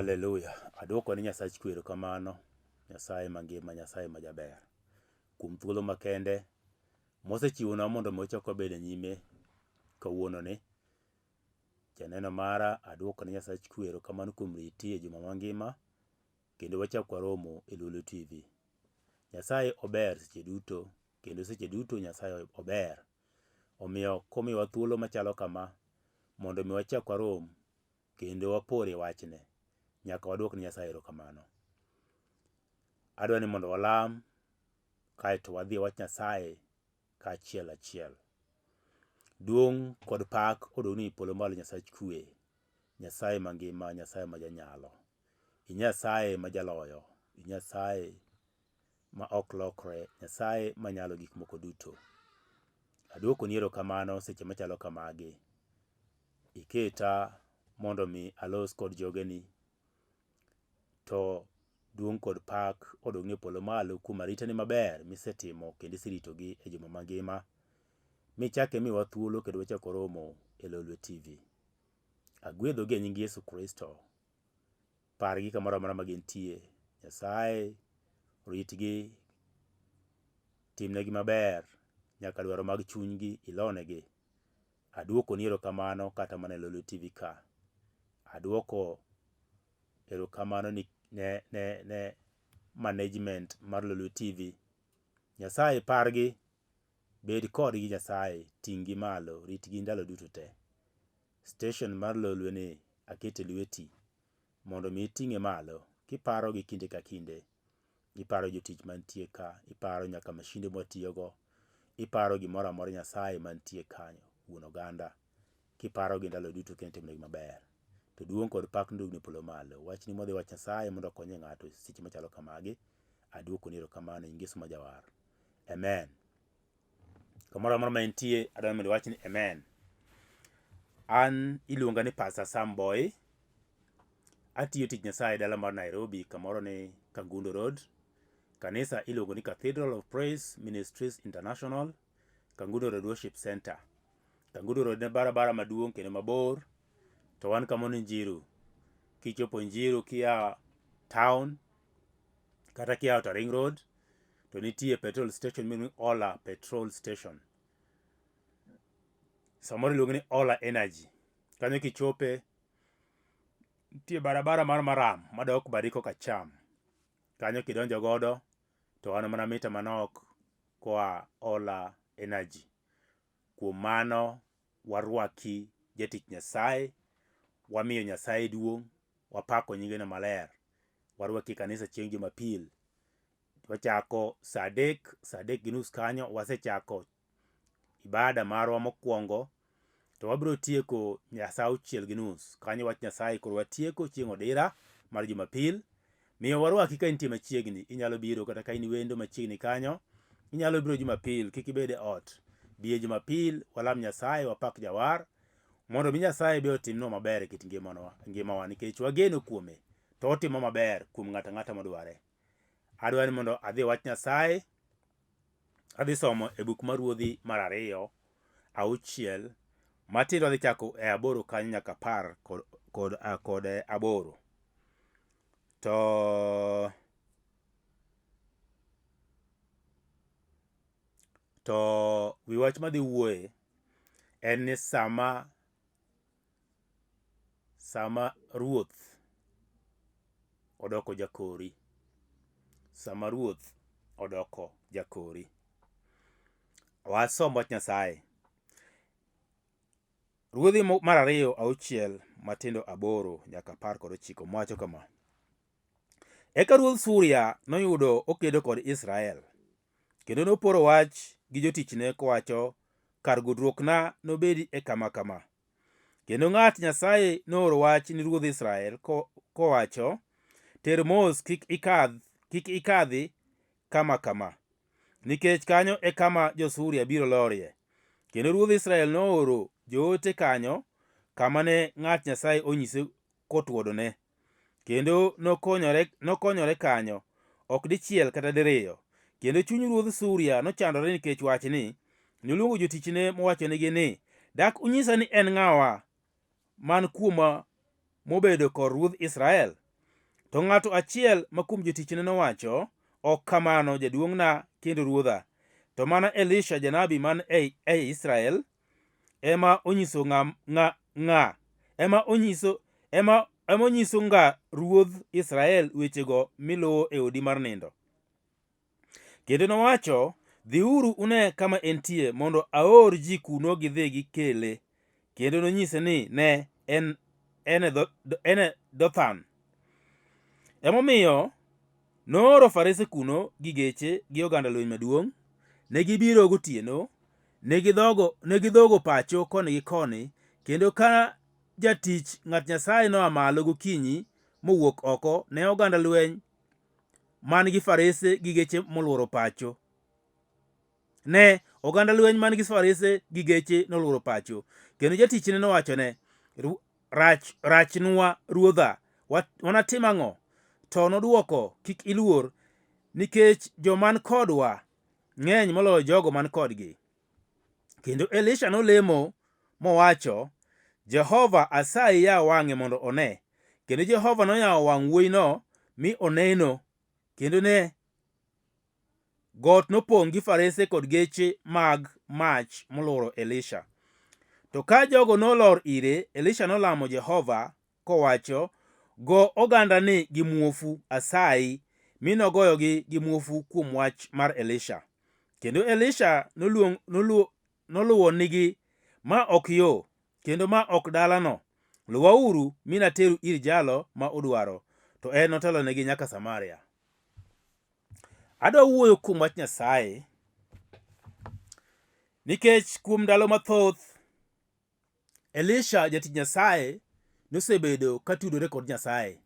Haleluya! Adwoko ni Nyasach kwe erokamano, Nyasaye mangima, Nyasaye ma jaber, kuom thuolo makende mosechiwonwa mondo mi wachak wabed e nyime kawuononi. Janeno mara, adwoko ni Nyasach kwe erokamano kuom riti e juma mangima kendo wachak waromo e Lulu TV. Nyasaye ober seche duto kendo seche duto Nyasaye ober. Omiyo komiyowa thuolo machalo kama mondo mi wachak warom kendo waporie wachne, nyaka waduok ne Nyasaye erokamano. Adwa ni mondo walam kaeto wadhi e wach Nyasaye kaachiel achiel. Duong' kod pak odong' ni polo malo Nyasach kwe, Nyasaye mangima, Nyasaye ma janyalo. I Nyasaye ma jaloyo, i Nyasaye ma ok lokre, Nyasaye manyalo gik moko duto. Aduokoni erokamano seche machalo kamagi. Iketa mondo mi alos kod jogeni to duong' kod pak odong' e polo malo kuom aritani maber misetimo kendo iseritogi e juma mangima michak imiwa thuolo kendo wachako romo e Lolwe TV. Agwedhogi e nying Yesu Kristo. Pargi kamoro amora ma gintie. Nyasaye oritgi, timnegi maber nyaka dwaro mag chunygi ilonegi. Aduokoni erokamano kata mana e Lolwe TV ka. Aduoko erokamano ni, ne, ne, ne management mar Lolwe TV. Nyasaye pargi, bed kodgi Nyasaye, ting' gi malo, ritgi ndalo duto te. Station mar Lolwe ni aketo e lweti mondo mi iting'e malo kiparogi kinde ka kinde. Iparo jotich mantie ka, iparo nyaka mashinde mwatiyogo, iparo gimoro amora Nyasaye mantie kanyo, wuon oganda. Kiparogi ndalo duto kendo itimnegi maber. To duong' kod pak nodogni e polo malo. Wachni modhi wach Nyasaye mondo okonye ng'ato seche machalo kamagi. Aduokoni erokamano e nying Yesu ma Jawar. Amen. Kamoro amora ma intie, adwaro mondo iwach ni amen. An iluonga ni Pastor Sam Boy. Atiyo tich Nyasaye e dala mar Nairobi kamoro ni Kangundo Road. Kanisa iluongo ni Cathedral of Praise Ministries International, Kangundo Road Worship Center. Kangundo Road ne barabara maduong' kendo mabor, to wan kamoro ni Njiru. Kichopo Njiru kia town kata kia Outer Ring Road, to nitie petrol station miluongo ni Ola Petrol Station. Samoro iluonge ni Ola Energy. Kanyo kichope, nitie barabara mar maram madok badi koka cham. Kanyo kidonjo godo, to wan mana mita manok koa Ola Energy. Kuom mano, warwaki jatich Nyasaye, wamiyo Nyasaye duong', wapako nyingeno maler. Warwaki e kanisa chieng' Jumapil. Wachako saa adek, saa adek gi nus kanyo wasechako ibada marwa mokwongo to wabiro tieko saa auchiel gi nus. Kanyo wach Nyasaye koro watieko chieng' odira mar Jumapil. Miyo warwaki ka intie machiegni, inyalo biro kata ka in wendo machiegni kanyo, inyalo biro Jumapil, kik ibed e ot. Bi e Jumapil, walam Nyasaye, wapak Jawar, mondo mi Nyasaye be otimnwa maber e kit ngimawa nikech wageno kuome to otimo maber kuom ng'ato ang'ata modware. Adwa ni mondo adhi wach Nyasaye, adhi somo e buk mar Ruodhi mar ariyo auchiel matindo adhi chako e aboro kanyo nyaka apar kod, kod, kod aboro. To to wi wach madhi wuoye en ni sama sama ruoth odoko jakori, sama ruoth odoko jakori. Wasom wach Nyasaye. Ruodhi mar ariyo auchiel matindo aboro nyaka 19 wacho kama. Eka ruodh Suria noyudo okedo kod Israel, kendo noporo wach gi jotichne kowacho, kar gudruokna nobedi e kama kama. Kendo ng'at Nyasaye nooro wach ni ruodh Israel kowacho, ter mos kik ikadh, kik ikadhi kama kama, nikech kanyo e kama jo-Suria biro lorie. Kendo ruodh Israel nooro joote kanyo kama ne ng'at Nyasaye onyise kotuodone. Kendo nokonyore, nokonyore kanyo, ok dichiel kata diriyo. Kendo chuny ruodh Suria nochandore nikech wachni. Noluongo jotichne mowachonegi ni, Dak unyisa ni en ng'awa man kuoma mobedo kor ruodh Israel? To ng'ato achiel ma kuom jotichne nowacho, Ok kamano, jaduong'na kendo ruodha. To mana Elisha janabi man ei, ei Israel ema onyiso ng'a, ng'a, ng'a ema onyiso ema ema onyiso nga ruodh Israel wechego miluwo e odi mar nindo. Kendo nowacho, Dhiuru une kama entie, mondo aor ji kuno gidhi gikele. Kendo nonyise ni ne en, en, e, dho, en e Dothan. Emomiyo nooro farese kuno gi geche gi oganda lweny maduong'. Ne gibiro gotieno, ne gidhogo, ne gidhogo pacho koni gi koni, kendo ka jatich ng'at Nyasaye noa malo gokinyi mowuok oko, ne oganda lweny man gi farese gi geche molworo pacho. Ne, oganda lweny man gi farese gi geche nolworo pacho. Kendo jatichne nowachone, Rach, rachnwa, ruodha, wanatim ang'o? To nodwoko, Kik iluor, nikech joman kodwa ng'eny moloyo jogo man kodgi. Kendo Elisha nolemo mowacho, Jehova, asayi yaw wang'e mondo one. Kendo Jehova noyawo wang' wuoyino mi oneno, kendo ne got nopong' gi farese kod geche mag mach molworo Elisha. To ka jogo nolor ire, Elisha nolamo Jehova kowacho, Go ogandani gi muofu, asayi. Mi nogoyogi gi muofu kuom wach mar Elisha. Kendo Elisha noluong, noluo, noluwo nigi, Ma ok yo, kendo ma ok dalano. Luwauru, mi nateru ir jalo ma udwaro. To en notelonegi nyaka Samaria. Adwa wuoyo kuom wach Nyasaye nikech kuom ndalo mathoth Elisha jatich Nyasaye nosebedo ka tudore kod Nyasaye.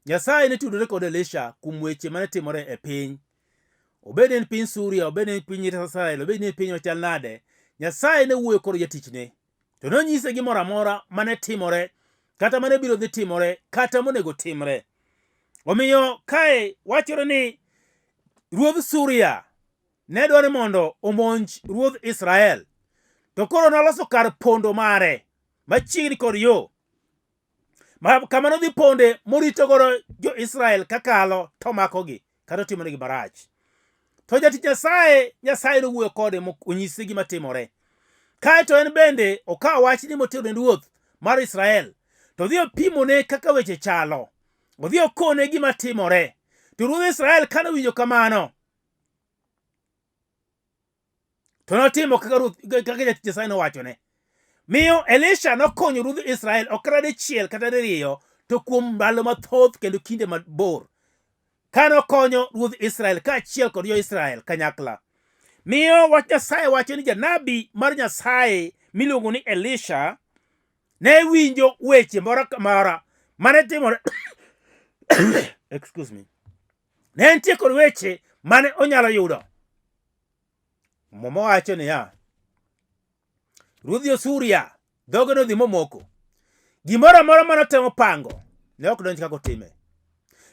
Nyasaye ne tudore kod Elisha kuom weche mane timore e piny. Obed ni en piny Suria, obed ni en piny Israel, obed ni en piny machal nade, Nyasaye ne wuoyo kod jatichne. To nonyise gimoro amora mane timore, kata mane biro dhi timore, kata monego timre. Omiyo kae wachore ni ruodh Suria ne dwaro ni mondo omonj ruodh Israel. To koro noloso kar pondo mare machiegni kod yo ma kama nodhi ponde morito godo jo-Israel kakalo to makogi kata otimonegi marach. To jatich Nyasaye, Nyasaye nowuoyo kode monyise gima timore. Kae to en bende okawo wachni motero ne ruoth mar Israel to odhi opimone kaka weche chalo. Odhi okone gima timore. To ruodh Israel kane owinjo kamano, to notimo kaka ruoth kaka jatich Nyasaye nowachone. Miyo Elisha nokonyo ruodh Israel ok kata dichiel kata diriyo to kuom ndalo mathoth kendo kinde mabor. Ka nokonyo ruodh Israel kaachiel kod jo-Israel kanyakla. Miyo wach Nyasaye wacho ni janabi mar Nyasaye miluongo ni Elisha ne winjo weche moro kamora mane timore excuse me Ne nitie kod weche mane onyalo yudo. Muma wacho niya, Ruodh jo-Suria dhoge nodhi momoko. Gimoro amora mane otemo pango ne ok donj kaka otime.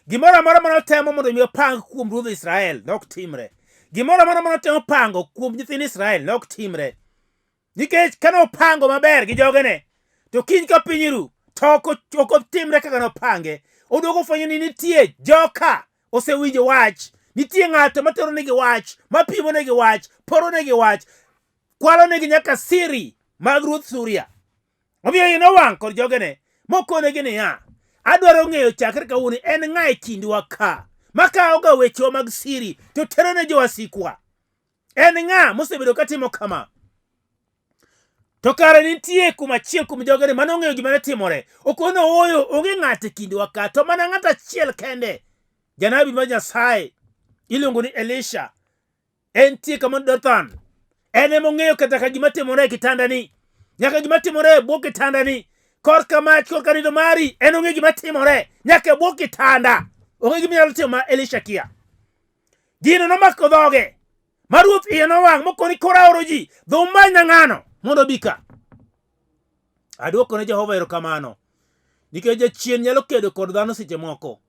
Gimoro amora mane otemo mondo mi opang kuom ruodh Israel ne ok timre. Gimoro amora mane otemo pango kuom nyithind Israel ne ok timre. Nikech kane opango maber gi jogene, to kiny ka piny ru, to ok otimre kaka nopange. Oduogo fwenyo ni nitie joka osewinjo wach, nitie ng'ato matero negi wach, mapimo negi wach, poro negi wach, kwalo negi nyaka siri mag ruodh Suria. Omiyo iye nowang' kod jogene mokonegi niya, adwaro ng'eyo chakre kawuono en ng'a e kindwa ka makawoga wechewa mag siri to tero ne jowasikwa. En ng'a mosebedo katimo kama? To kare nitie kuom achiel kuom jogene mane ong'eyo gima ne timore. Okono ooyo, onge ng'ato e kindwa ka, to mana ng'ato achiel kende. Janabi mar Nyasaye iluongo ni Elisha. Entie kama Dothan. En ema ong'eyo kata ka gima timore e kitandani. Nyaka gima timore e bwo kitandani. Korka mach, korka nindo mari, en ong'eyo gima timore. Nyaka e bwo kitanda. Onge gima nyalo timo ma Elisha kia. Gino nomako dhoge ma ruoth iye nowang' mokoni koro aoro ji dho umanyna ng'ano mondo obi ka. Adwoko ne Jehova erokamano nikech jachien nyalo kedo kod dhano seche moko.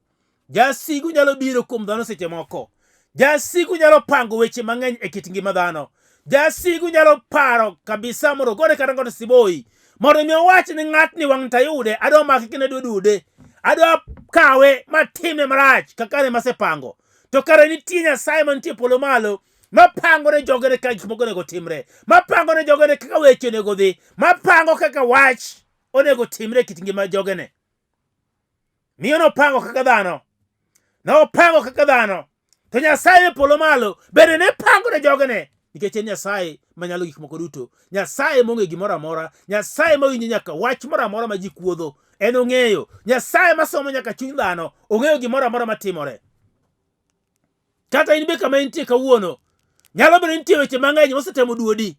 Jasigu nyalo biro kuom dhano seche moko. Jasigu nyalo pango weche mang'eny e kit ngima dhano. Jasigu nyalo paro kabisa mondo ogone kata ng'ato siboi mondo mi owach ni ng'atni wang' tayude adwa make kendo adwa dude. Adwa kawe matime marach kaka ne masepango. To kare nitie Nyasaye mantie polo malo mapango ne jogene kaka gik moko onego timre, mapango ne jogene kaka weche onego dhi, mapango kaka wach onego timre e kit ngima jogene. Miyo nopango kaka dhano, nopango kaka dhano, to Nyasaye e polo malo bende ne pango ne jogene nikech en Nyasaye manyalo gik moko duto, Nyasaye mong'e gimoro amora, Nyasaye mawinjo nyaka wach moro amora ma ji kuodho, en ong'eyo. Nyasaye masomo nyaka chuny dhano, ong'eyo gimoro amora matimore. Kata in be kama intie kawuono, nyalo bedo nitie weche mang'eny mosetemo duodi,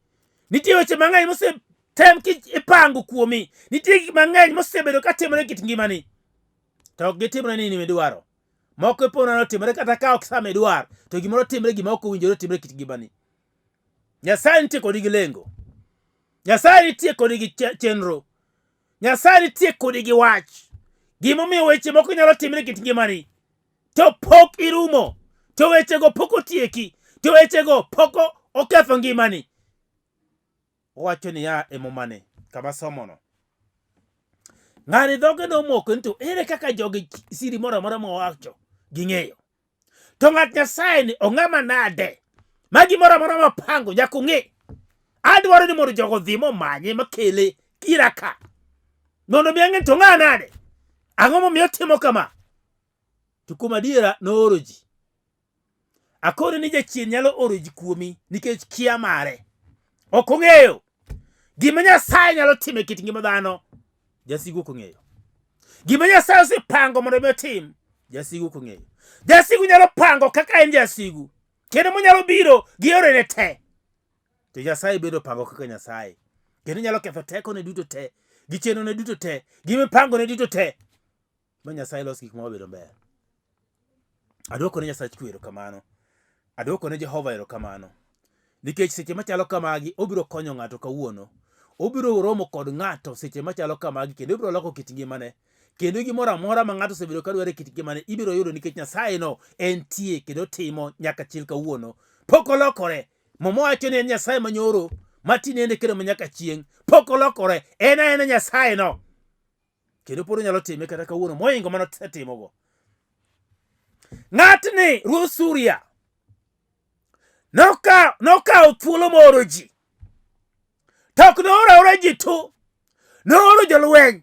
nitie weche mang'eny mosetem ipango kuomi, nitie gik mang'eny mosebedo ka timore e kit ngimani, to ok gitimre ni in midwaro. Moko ipo nono timore kata ka ok sama idwar, to gimoro timre gima ok owinjore timre e kit ngimani. Nyasaye nitie kodi gi lengo. Nyasaye nitie kodi gi chenro. Nyasaye nitie kodi gi wach. Gimomiyo weche moko nyalo timre e kit ngimani, to pok irumo, to wechego pok otieki, to wechego pok oketho ngimani. Owacho niya e Mumani kama somono. Ng'ani dhoge nomoko ni to ere kaka jogi siri moro amora mowacho ging'eyo. To ng'at Nyasaye ni ong'ama nade? Ma gimoro amora mapango nyaka ong'e. Adwaro ni mondo jogo odhi momanye makele kira ka. Mondo mi ang'e to ng'a nade? Ang'o momiyo otimo kama? To kuom adiera nooro ji. Akoni ni jachien nyalo oro ji kuomi nikech kia mare. Ok ong'eyo gima Nyasaye nyalo timo e kit ngima dhano. Jasigu ok ong'eyo. Gima Nyasaye osepango mondo mi otim, jasigu ok ong'eyo. Jasigu nyalo pango kaka en jasigu, kendo monyalo biro gi yorene te. To Nyasaye bende opango kaka Nyasaye, kendo nyalo ketho tekone duto te, gi chenrone duto te, gi mipangone duto te. Ma Nyasaye los gik moko bedo maber. Adwoko ne Nyasach kwe erokamano. Adwoko ne Jehova erokamano. Nikech seche machalo kamagi obiro konyo ng'ato kawuono. Obiro romo kod ng'ato seche machalo kamagi kendo obiro loko kit ngimane. Kendo gimoro amora ma ng'ato osebedo ka dwaro e kit ngimane ibiro yudo nikech Nyasaye no entie kendo timo nyaka chil kawuono. Pok olokore. Muma wacho ni en Nyasaye manyoro ma tinende kendo ma nyaka chieng'. Pok olokore. En aena Nyasaye no. Kendo pod onyalo time kata kawuono mohingo mane osetimogo. Ng'atni ruodh Suria nokawo thuolo mooro ji. To ok nooro aora ji tu, nooro jolweny.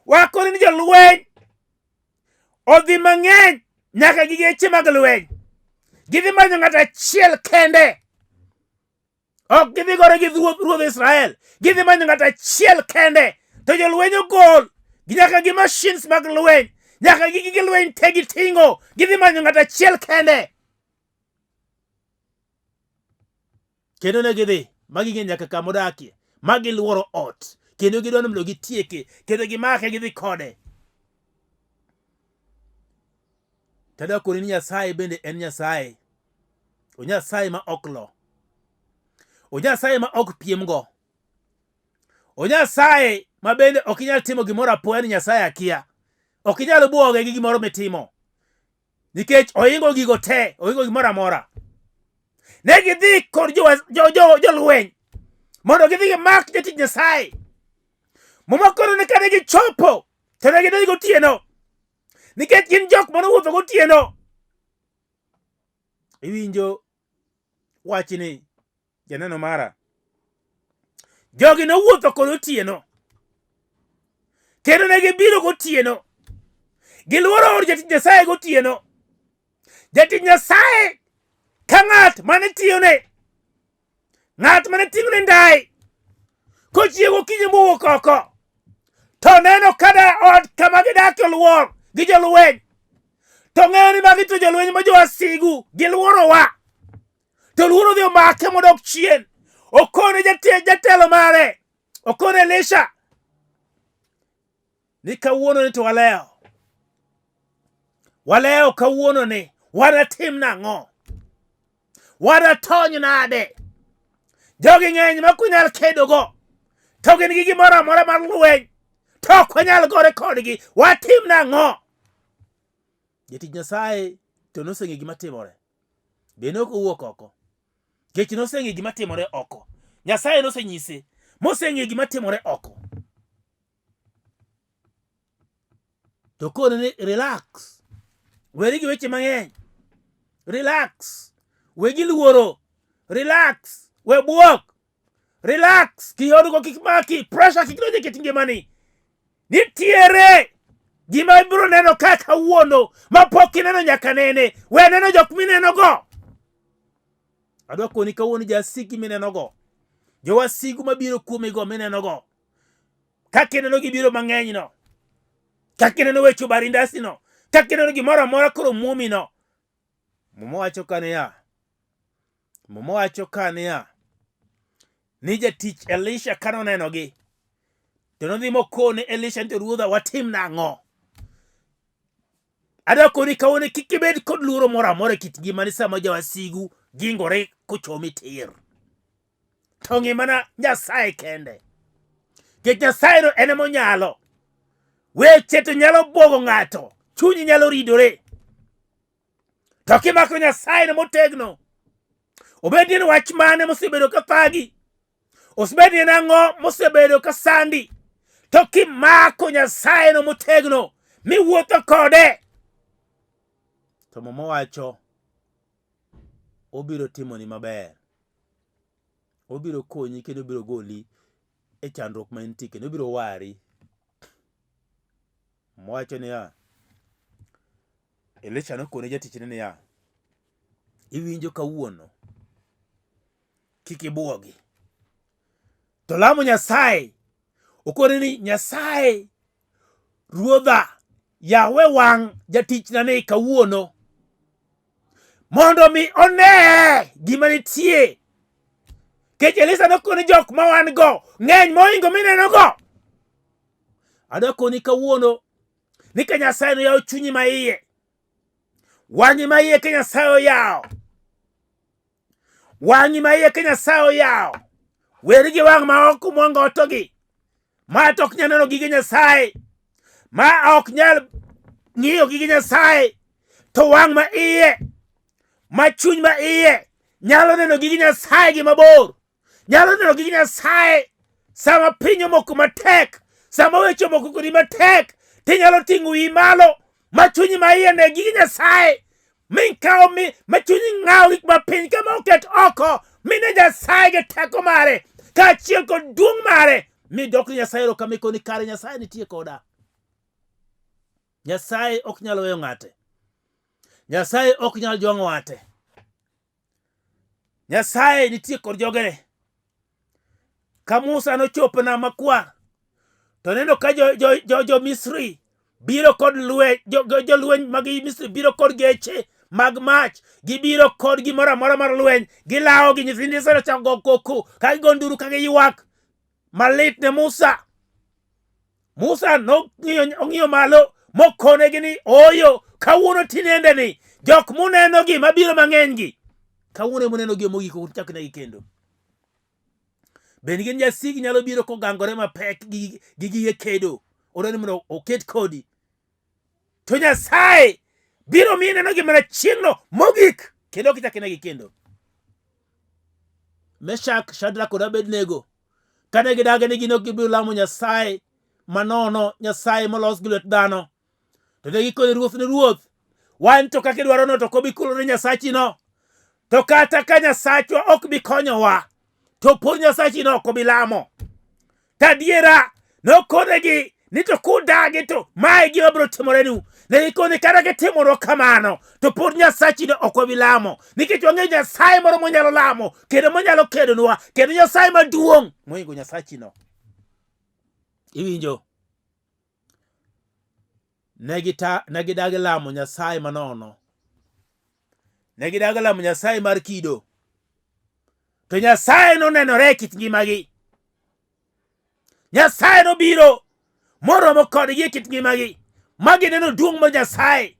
Wakoni ni jolweny odhi mang'eny nyaka gi geche mag lweny. Gidhi manyo ng'ato achiel kende. Ok gidhi gore gi ruodh Israel. Gidhi manyo ng'ato achiel kende. To jolweny ogol gi nyaka gi machines mag lweny, nyaka gi gige lweny te giting'o. Gidhi manyo ng'ato achiel kende. Kendo ne gidhi ma ging'e nyaka kama odakie, ma giluoro ot, kendo gidwa ni mondo gitieke, kendo gimake gidhi kode. Tadwa koni ni Nyasaye bende en Nyasaye. O Nyasaye ma ok lo. O Nyasaye ma ok piemgo. O Nyasaye ma bende ok inyal timo gimoro apoya ni Nyasaye akia. Ok inyal bwoge gi gimoro mitimo. Nikech ohingo gigo te, ohingo gimoro amora. Ne gidhi kod jolweny mondo gidhi gimak jatich Nyasaye. Muma koro ni kane gichopo to ne gidhi gotieno. Nikech gin jok mane owuotho gotieno. Iwinjo wachni janeno mara. Jogi nowuotho kod otieno. Kendo ne gibiro gotieno. Giluoro od jatich Nyasaye gotieno. Jatich Nyasaye ka ng'at mane tiyone, ng'at mane ting'one ndai, kochiew gokinyi mowuok oko, to neno ka da ot kama gidakie oluor gi jolweny, to ng'eyo ni magi to jolweny ma jowasigu giluorowa. To luoro odhi omake modok chien. Okone jatelo mare, okone Elisha ni kawuono ni to walewo. Walewo kawuono ni wanatim nang'o? Wanatony nade? Jogi ng'eny ma ok wanyal kedogo, to gin gi gimoro amora mar lweny, to ok wanyal gore kodgi. Watim nang'o? Jatich Nyasaye to noseng'e gima timore. Be ne ok owuok oko. Nikech noseng'e gima timore oko. Nyasaye nosenyise moseng'e gima timore oko. To kone ni relax. Weri gi weche mang'eny. Relax. We gi luoro. Relax. We buok. Relax. Kihondko kik maki. Pressure kik donj e kit ngimani. Nitiere gima ibiro neno ka kawuono ma pok ineno nyaka nene. We neno jok minenogo. Adwa koni kawuono jasiki minenogo. Jowasigu mabiro kuomigo minenogo. Kaka ineno gibiro mang'eny no. Kaka ineno weche obarindasi no. Kaka ineno gimoro amora koro muomi no. Muma wacho ka niya. Muma wacho ka niya. Ni jatich Elisha ka nonenogi to nodhi mokone Elisha ni to ruodha watim nang'o? Adwa koni kawuono kik ibed kod luoro moro amora e kit ngimani sama jawasigu gingore kochomi tir. To ng'i mana Nyasaye kende. Nikech Nyasaye no en ema onyalo. Weche to nyalo bwogo ng'ato, chunyi nyalo ridore. To kimako Nyasaye no motegno, obed ni en wach mane mosebedo ka thagi, osebed ni en ang'o mosebedo ka sandi, to kimako Nyasaye no motegno, miwuotho kode, to Muma wacho obiro timoni maber. Obiro konyi kendo obiro goli e chandruok ma intie kendo obiro wari. Muma wacho niya, Elisha nokone jatichne niya, iwinjo kawuono, kik ibwogi. To lamo Nyasaye, okone ni Nyasaye Ruodha, yawe wang' jatichna ni kawuono mondo mi one gima nitie. Kech Elisa nokone jok ma wan go ng'eny mohingo mineno go. Adwa koni kawuono ni ka Nyasaye noyawo chunyi ma iye, wang'i ma iye ka Nyasaye oyawo, wang'i ma iye ka Nyasaye oyawo, weri gi wang' ma ok mwangotogi, ma to ok nyal neno gige Nyasaye, ma ok nyal ng'iyo gige Nyasaye, to wang' ma iye, ma chuny ma iye nyalo neno gige Nyasaye gi mabor. Nyalo neno gige Nyasaye sama piny omoko matek, sama weche omoko kodi matek, tinyalo ting'o wiyi malo ma chunyi ma iye ne gige Nyasaye mikawo mi ma chunyi ng'awo gik ma piny kama oket oko mine Nyasaye gi teko mare kaachiel kod duong' mare mi dok ni Nyasaye erokamano ikoni kare Nyasaye nitie koda. Nyasaye ok nyal weyo ng'ate. Nyasaye ok nyal jwang'o ng'ate. Nyasaye nitie kod jogene. Ka Musa nochopo Nam Makwar, to neno ka jo Misri biro kod lweny, jolweny mag Misri biro kod geche mag mach, gibiro kod gimoro amora mar lweny, gilawo gi nyithind Israel ochako go koko, ka gigo nduru ka giywak malit ne Musa. Musa nong'iyo ong'iyo malo mokonegi ni oyo kawuono tinendeni jok munenogi mabiro mang'eny gi kawuono emunenogi mogik ok uchak negi kendo. Bende gin jasigi nyalo biro kogangore mapek gi gige kedo odwa ni mondo oket kodi to Nyasaye biro miyi nenogi mana chieng'no mogik kendo ok ichak inegi kendo. Meshak, Shadrach kod Abednego kane gidagi ni gin ok gibi lamo Nyasaye manono, Nyasaye molos gi lwet dhano, to ne gikone ruoth ni ruoth, wan to kaka idwarono to ok wabi kulore Nyasachino, to kata ka Nyasachwa ok bi konyowa, to pod Nyasachino ok obi lamo. To adiera nokonegi ni to kudagi to mae gima biro timorenu. Ne gikone kata gitimonwa kamano to pod Nyasachino ok wabi lamo, nikech wang'eyo Nyasaye moro monyalo lamo kendo monyalo kedonwa, kendo Nyasaye maduong' mohingo Nyasachino. Iwinjo? Ne gidagi lamo Nyasaye manono. Ne gidagi lamo Nyasaye mar kido. To Nyasaye nonenore e kit ngimagi. Nyasaye nobiro moromo kodgi e kit ngimagi ma gineno duong' mar Nyasaye.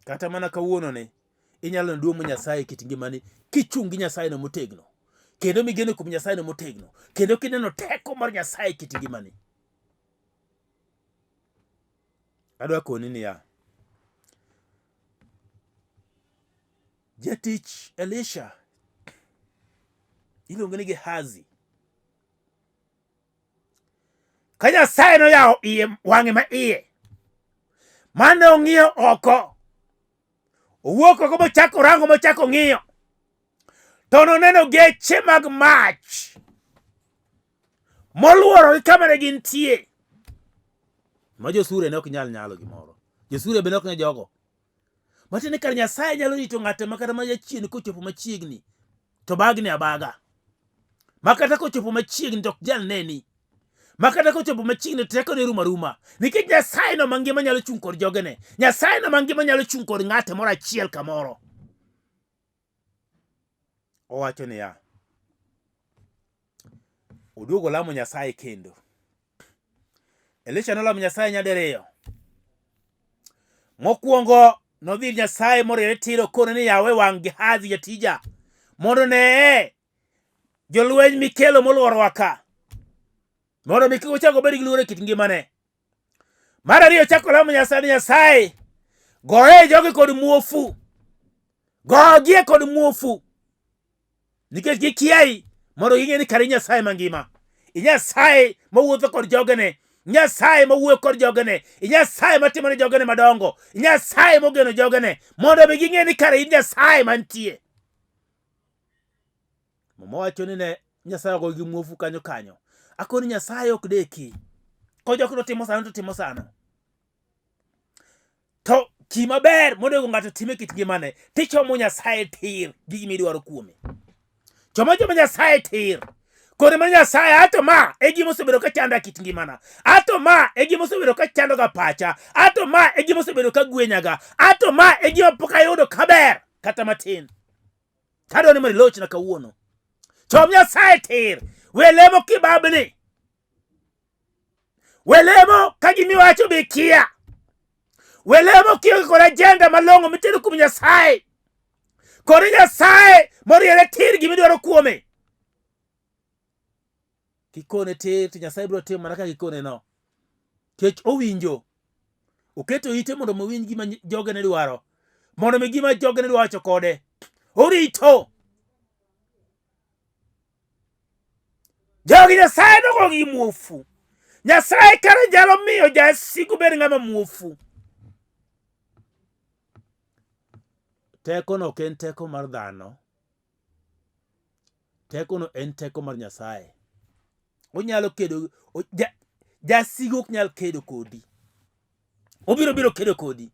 Kata mana kawuono ni inyalo neno duong' mar Nyasaye e kit ngimani kichung' gi Nyasaye no motegno kendo migeno kuom Nyasaye no motegno kendo kineno teko mar Nyasaye e kit ngimani. Adwa koni niya, jatich Elisha iluongo ni Gehazi. Ka Nyasaye noyawo iye wang'e ma iye, mane ong'iyo oko, owuok oko mochako rango mochako ng'iyo, to noneno geche mag mach moluorogi kama ne gintie. Ma jo-Suria ne ok nyal nyalo gimoro. Jo-Suria bende ok ne jogo. Matiende ni kar Nyasaye nyalo rito ng'ato ma kata ma jachien kochopo machiegni to bagni abaga. Ma kata kochopo machiegni to ok nyal neni. Ma kata kochopo machiegni to tekone rumo aruma. Nikech Nyasaye no mangima nyalo chung' kod jogene. Nyasaye no mangima nyalo chung' kod ng'ate moro achiel kamoro. Owacho niya, oduogo lamo Nyasaye kendo. Elisha nolamo Nyasaye nyadiriyo. Mokwongo nodhi ir Nyasaye moriere tir okone ni yawe wang' Gehazi jatija mondo oneye jolweny mikelo molworowa ka mondo mi kik ochak obed gi luoro e kit ngimane. Mar ariyo ochako lamo Nyasaye ni Nyasaye goye jogi kod muofu gogie kod muofu nikech gikiayi mondo ging'e ni kare Nyasaye mangima i Nyasaye mawuotho kod jogene Nyasaye mawuoyo kod jogene i Nyasaye matimo ne jogene madongo i Nyasaye mogeno jogene mondo mi ging'e ni kare in Nyasaye mantie. Muma wacho ni ne Nyasaye ogogi gi muofu kanyo kanyo. Akoni Nyasaye ok deki. Kojok to timo sano to timo sano. To gima ber monego ng'ato otim e kit ngimane, tichomo Nyasaye tir gi gima idwaro kuome. Chomo choma Nyasaye tir. Kore mar Nyasaye, ato ma e gima osebedo ka chanda e kit ngimana. Ato ma e gima osebedo ka chandoga pacha. Ato ma e gima osebedo ka gwenyaga. Ato ma e gima pok ayudo kaber kata matin. Tadwa ni mondo ilochna kawuono. Chom Nyasaye tir. We lemo kibabni. We lemo ka gimiwacho be ikia. We lemo kionge kod agenda malong'o mitero kuom Nyasaye. Kod Nyasaye moriere tir gimidwaro kuome. Kikone tir to Nyasaye biro timo mana kaka ikone no. Kech owinjo. Oketo ite mondo owinj gima jogene dwaro. Mondo mi gima jogene dwaro wacho kode. Orito. Jogi Nyasaye nogogi muofu. Nyasaye kare nyalo miyo jasigu bed ng'ama muofu. Tekono ok en teko mar dhano. Tekono en teko mar Nyasaye. Onyalo kedo jasigu ok nyal kedo kodi. Obiro biro kedo kodi.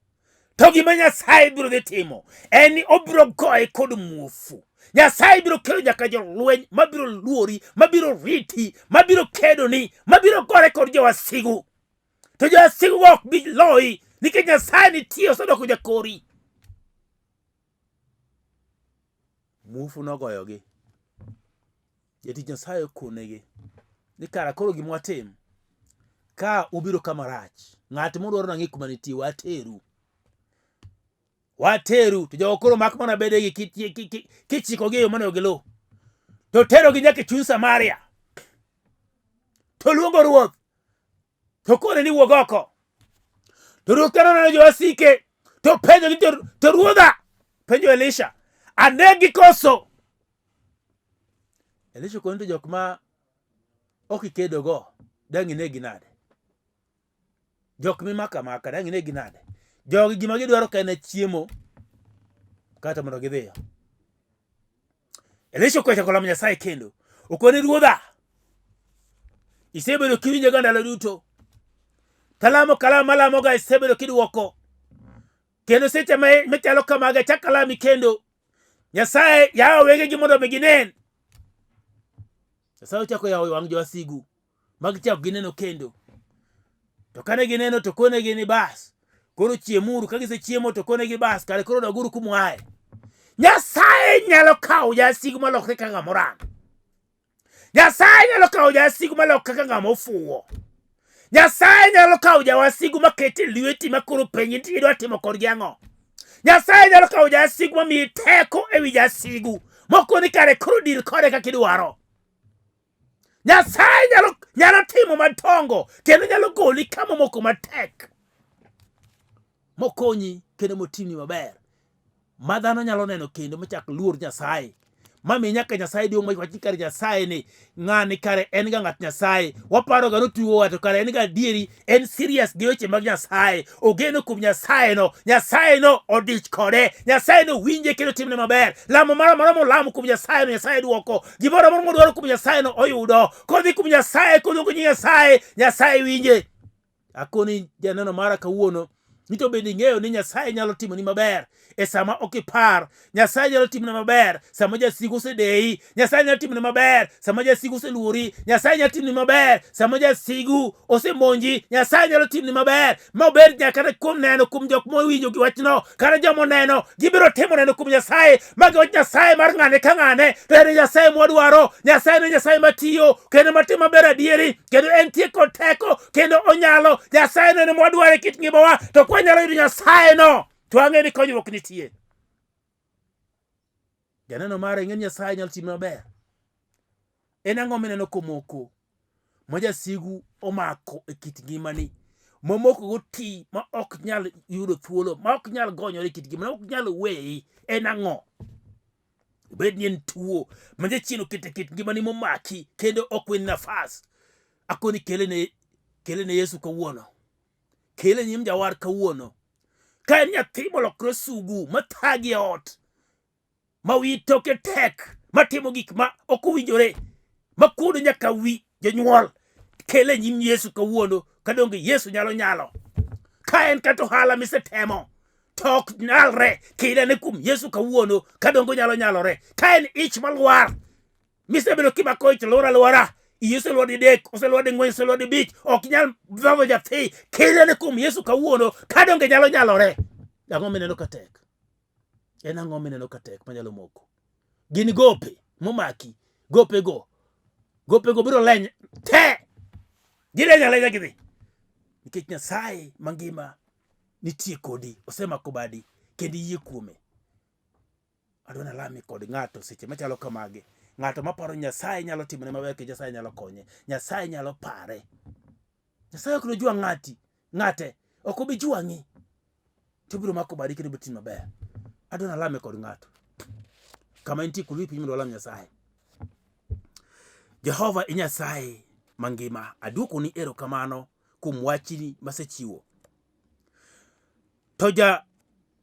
To gima Nyasaye biro dhi timo en ni obiro goye kod muofu. Nyasaye biro kelo nyaka jolweny mabiro luori, mabiro riti, mabiro kedoni, mabiro gore kod jowasigu. To jowasigu go ok bi loyi nikech Nyasaye nitie osedoko jakori. Muofu nogoyogi. Jatich Nyasaye okonegi ni kara koro gima watim ka ubiro kama rach, ng'at modwaro nang'e kuma nitie wateru. Wateru to jogo koro mak mana bedegi kichikogi e yo monego giluw. To terogi nyaka e chuny Samaria. To luongo ruoth to kone ni wuog oko. To ruoth kane oneno jowasike to penjogi to ruodha penjo Elisha aneg-gi koso? Elisha okone to jok ma ok ikedogo dang' ineg-gi nade? Jok mimako amaka dang' ineg-gi nade? Jogi gima gidwaro ka en chiemo kata mondo gidhiyo. Elisha okwechako lamo Nyasaye kendo. Okone ruodha, isebedo kiwinjaga ndalo duto. Talamo kalamo malamoga isebedo kidwoko. Kendo seche machalo kamaga achak alami kendo. Nyasaye yawo wengegi mondo mi ginen. Nyasaye ochako yawo wang' jowasigu ma gichako gineno kendo. To kane gineno to konegi ni bas, koro chiemuru. Ka gisechiemo to konegi bas, kare koro doguru kumuaye. Nyasaye nyalo kawo jasigu malokre kaka ng'ama orang. Nyasaye nyalo kawo jasigu malok kaka ng'ama ofuwo. Nyasaye nyalo kawo jawasigu makete lweti makoro penji ni idwa timo kodgi ang'o. Nyasaye nyalo kawo jasigu mamiyi teko ewi jasigu mokoni kare koro dil kode kaka idwaro. Nyasaye nyalo, nyalo timo madongo kendo nyalo goli kama moko matek mokonyi kendo motimni maber ma dhano nyalo neno kendo machak luor Nyasaye. mami nyaka Nyasaye duong' ma wach ni kare Nyasaye ni ng'ani kare en ga ng'at Nyasaye. Waparo ga notugo to kare en ga adieri, en serious gi weche mag Nyasaye, ogeno kuom Nyasaye no, Nyasaye no odich kode, Nyasaye no winje kendo timne maber. Lamo moro amora molamo kuom Nyasaye no, Nyasaye dwoko. Gimoro amora modwaro kuom Nyasaye no oyudo. Kodhi kuom Nyasaye, koluongo nying Nyasaye, Nyasaye winje. Akoni janeno mara kawuono ni to bende ing'eyo ni Nyasaye nyalo timoni maber e sama ok ipar. Nyasaye nyalo timoni maber sama jasigu osedeyi. Nyasaye nyalo timoni maber sama jasigu oseluori. Nyasaye nyalo timoni maber sama jasigu osemonji. Nyasaye nyalo timoni maber ma obed nyaka kata kuom neno kuom jok mowinjo gi wachno kata joma oneno gibiro timo neno kuom Nyasaye ma giwach Nyasaye mar ng'ane ka ng'ane to en e Nyasaye mwadwaro. Nyasaye en Nyasaye matiyo kendo matimo maber adieri kendo entie kod teko kendo onyalo. Nyasaye no en mwadwaro e kit ngimawa to kwanyalo yudo Nyasaye no to ang'e ni konyruok nitie. Janeno mara ing'e ni Nyasaye nyalo timo maber. En ang'o mineno komoko ma jasigu omako e kit ngimani momokogo ti ma ok nyal yudo thuolo ma ok nyal gonyore e kit ngimani ma ok nyal weyi en ang'o? Obed ni en tuo ma jachien oketo e kit ngimani momaki kendo ok weni nafas. Akoni kele ne Yesu kawuono. Kele nyim jawar kawuono. Ka en nyathi molokre sugu mathagi e ot ma wi toke tek matimo gik ma ok owinjore makuodo nyaka wi jonyuol kele nyim Yesu kawuono kadonge Yesu nyalo nyalo. Ka en kata ohala misetemo to ok nyalre kele ne kuom Yesu kawuono kadongo nyalo nyalore. Ka en ich malwar misebedo kimako ich lwar alwara iyi oselwar didek oselwar ding'wen oselwar dibich ok nyal dhodho nyathi kele ne kuom Yesu kawuono kadonge nyalo nyalore. Ang'o mineno ka tek? En ang'o mineno ka tek manyalo moko? Gin gope momaki, gopego gopego biro leny te, gileny alenya gidhi, nikech Nyasaye mangima nitie kodi, osemako badi kendo iyie kuome. Adwa nalami kod ng'ato seche machalo kamagi, ng'ato maparo Nyasaye nyalo timone maber kendo Nyasaye nyalo konye, Nyasaye nyalo pare. Nyasaye ok nojwang' ng'ati, ng'ate ok obi jwang'i. To obiro mako badi kendo obiro timi maber. Adwa nalame kod ng'ato. Kama intie kulu piny mondo walam Nyasaye. Jehova e Nyasaye mangima, aduokoni erokamano kuom wachni masechiwo. To ja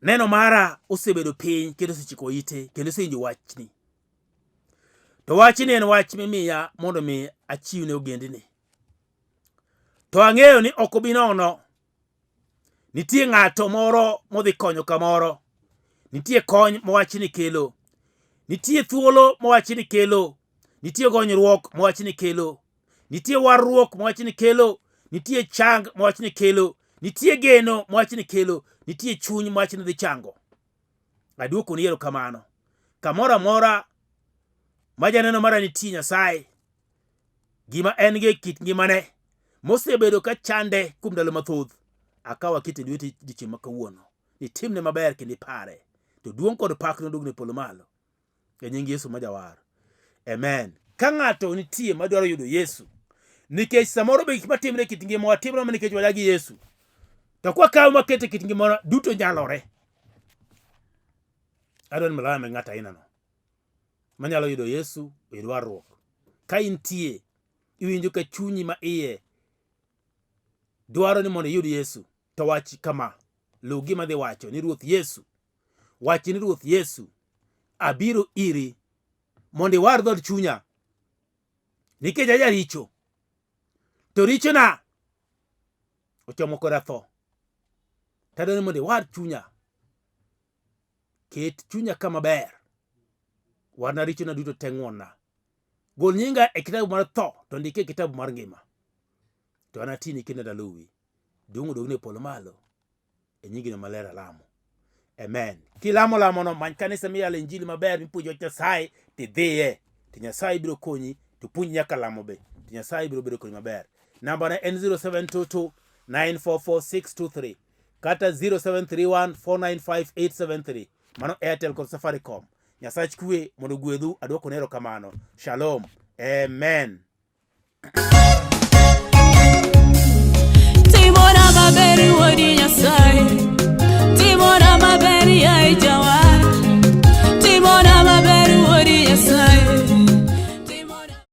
neno mara osebedo piny kendo osechiko ite kendo osewinjo wachni. To wachni en wach mimiya mondo mi achiw ne ogendini. To ang'eyo ni ok obi nono. Nitie ng'ato moro modhi konyo kamoro. Nitie kony ma wachni kelo. Nitie thuolo ma wachni kelo. Nitie gonyruok ma wachni kelo. Nitie warruok ma wachni kelo. Nitie chang ma wachni kelo. Nitie geno ma wachni kelo. Nitie chuny ma wachni dhi chango. Aduokoni erokamano. Kamoro amora ma janeno mara nitie Nyasaye, gima en gi e kit ngimane mosebedo ka chande kuom ndalo mathoth, akawo akete e lweti odiechieng' ma kawuono. Itimne maber kendo ipare. To duong' kod pak noduogne polo malo. E nying Yesu ma jawar. Amen. Ka ng'ato nitie madwaro yudo Yesu, nikech samoro be gik matimre e kit ngimawa timre mana nikech wadagi Yesu. To kwakawo makete e kit ngimawa duto nyalore. Adwaro ni mondo alame ng'ato ainano manyalo yudo Yesu oyud warruok. Ka intie, iwinjo ka chunyi ma iye dwaro ni mondo iyud Yesu, to wach kama, luw gima adhi wacho ni Ruoth Yesu. Wach ni Ruoth Yesu, abiro iri mondo iwar dhood chunya nikech ajaricho to richona ochomo koda tho. Tadwaro ni mondo iwar chunya. Ket chunya kama ber. Warna richona duto te ng'wonna. Gol nyinga e kitabu mar tho to ndike e kitabu mar ngima. To anatini kendo analuwi. Duong' odogne e polo malo. E nyingino maler alamo. Amen. Kilamo lamono, many kanisa miyalo injili maber mipuonjo wach Nyasaye tidhiye. To Nyasaye biro konyi to puonji nyaka lamo be. To Nyasaye biro bedo kodi maber. Namba na en 0722 944 623 kata 0731 495 873. Mano Airtel kod Safaricom. Nyasach kwe mondo ogwedhu, adwokonu erokamano. Shalom. Amen. Timona maber wuod Nyasaye.